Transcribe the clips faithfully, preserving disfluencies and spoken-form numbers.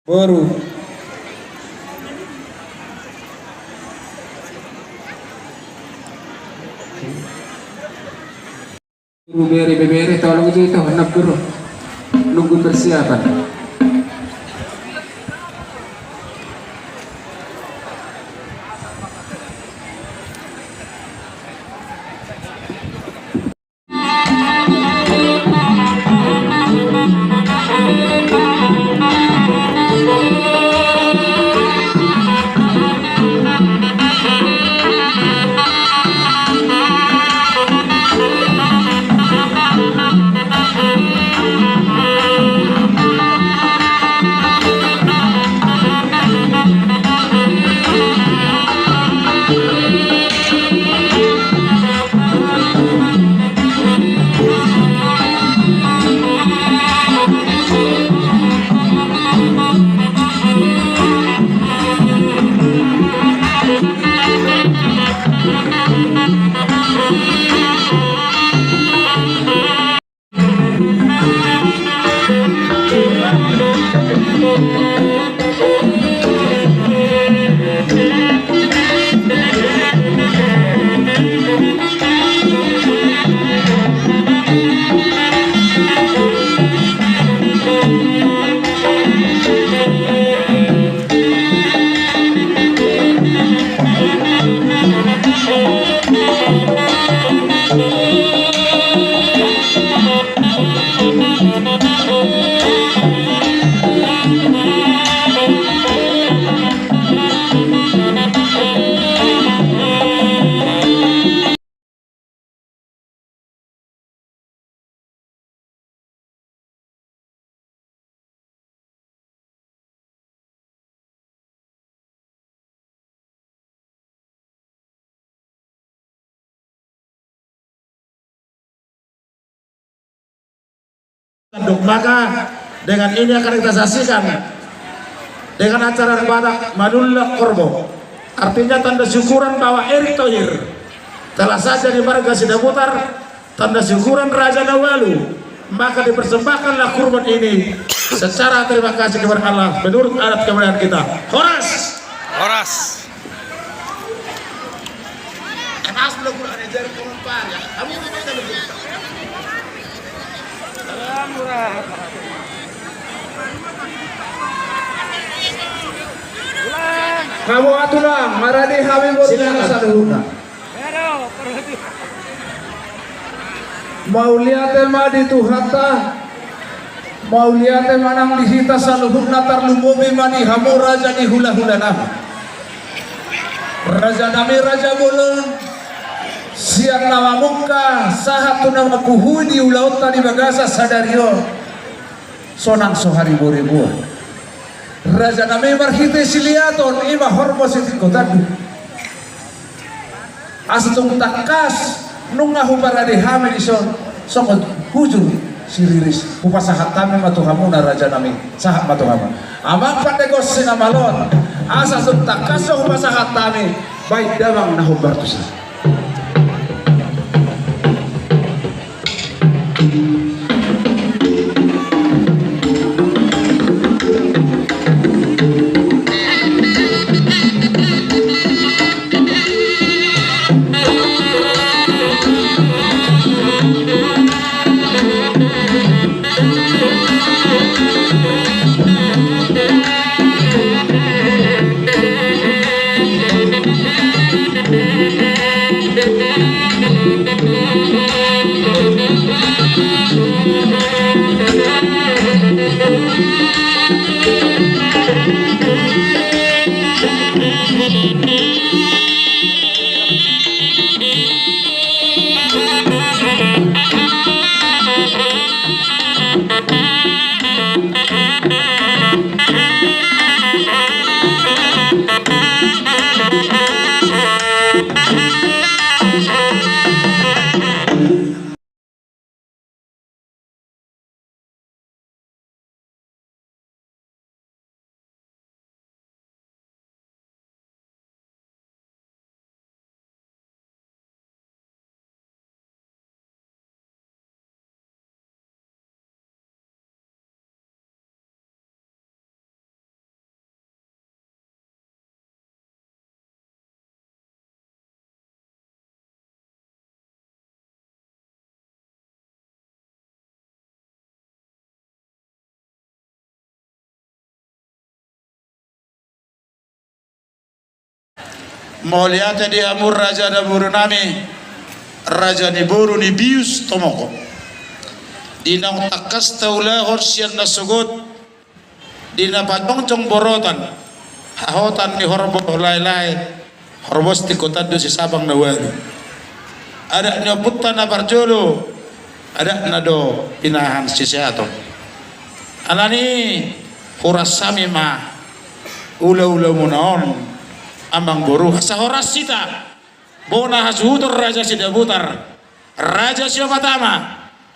Boru. Boru, bere, bebere, tolong jo ito, enak, Boru. Nunggu persiapan. Tanduk maka dengan ini akan kita saksikan dengan acara Batak Manulak Horbo. Artinya tanda syukuran bahwa Erick Thohir telah saja di marga Sidabutar, tanda syukuran Raja na ualu, maka dipersembahkanlah kurban ini secara terima kasih kepada Allah menurut adat kebudayaan kita. Horas! Horas! Hamu tulang, marade hami borngin saluhutna. Mauliate ma di Tuhanta, mauliate ma nang di hita saluhutna, tarlumobi ma di hamu raja ni hulahulanami. Rajanami raja bolon, sian na mamungka sahat tu na mangkuhui di ulaonta di bagasan sadari on, sonang so hariboriboan. Rajanami marhite siliaton, i ma horbo sitingko tanduk. Asa tung tangkas nunga huparade hami dison songon hujur siriris, hupasahat hami ma tu hamuna rajanami, sahat ma tu hamu. Amang pandegon Sinamaloan, asa tung tangkas do hupasahat hami bahen damang na hombar tusi. Mauliate di hamu raja ni boru nami, raja ni boru ni Bius Tomoko. Di naung tangkas taulahon sian nasogot, di na pajongjong borotan, hahotan ni horbo laelae, horbo stingkotan do sisabang na ualu. Adat ni ompunta na parjolo, adatna do pinahan sisehaton. Alani i, horas hami ma ulaula muna on, amang boru, asa horas hita bona hasuhuton raja Sidabutar, raja siopat ama,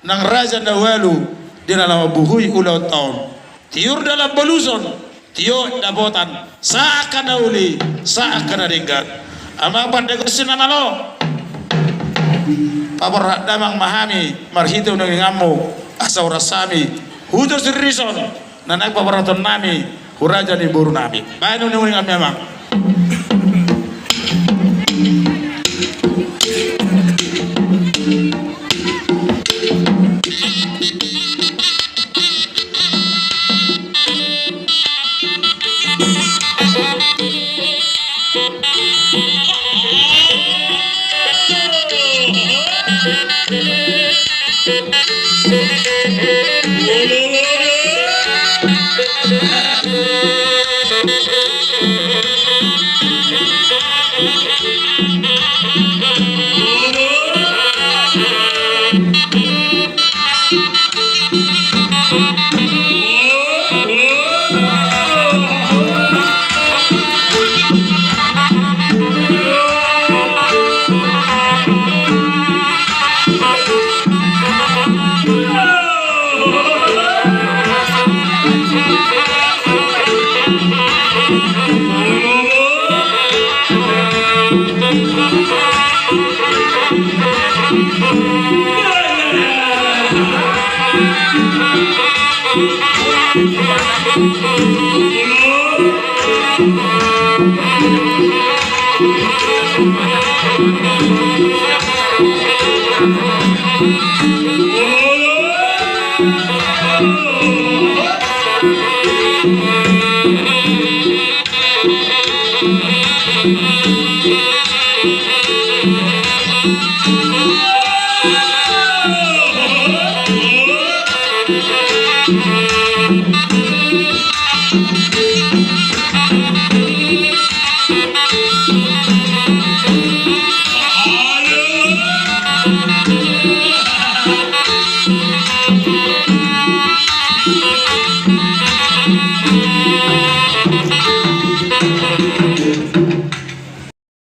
nang raja na ualu, di na laho mambuhai ulaonta on. Tiur dalan baluson, tio dapotan, sahat angka na uli, sahat angka na denggan. Amang pandegosi na malo, paborhat damang ma hami marhite uninguninganmu, asa horas hami hutor sirison na naeng paborhaton nami tu raja ni boru nami. Baen uninguninganmi, amang.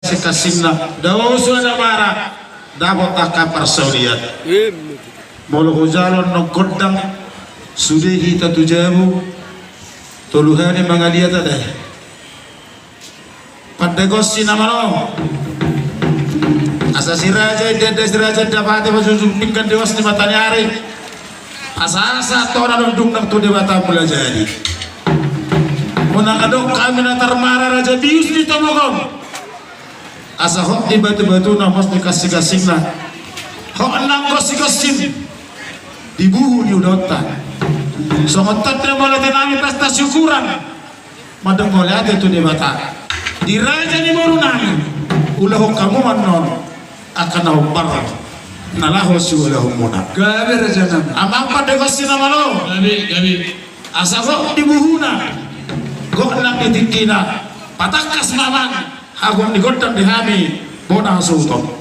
Singkasingna, dao suada mara, dapot angka parsaulian. Molo hujalo annon gondang, sude hita tu jabu, tolu hali mangaliat ate. Pandegosi na malo. Asa si raja, inda, inda si raja, inda pate, pasusung pinggan di uas ni mata ni ari. Asa, asa tona dondung nang tu Debata Mulajadi. Unang adong hami na tarmara raja Bius ni Tomoko on. Asa hot di batubatuna, mos di kasingkasingna. Hot nang gossigossim di buhu ni ulaonta. Songon tanda mauliate nami pesta syukuran. Mandok mauliate tu Debata. Di raja ni boru nami, ulahon hamu ma annon angka na hombar na laho siulahonmuna. Gabe raja nami. Amang pandegosi na malo. Gabe, gabe. Asa gok di buhuna, gok nang di tingkina, patangkas ma amang agung ni gondang di hami bona hasuhuton.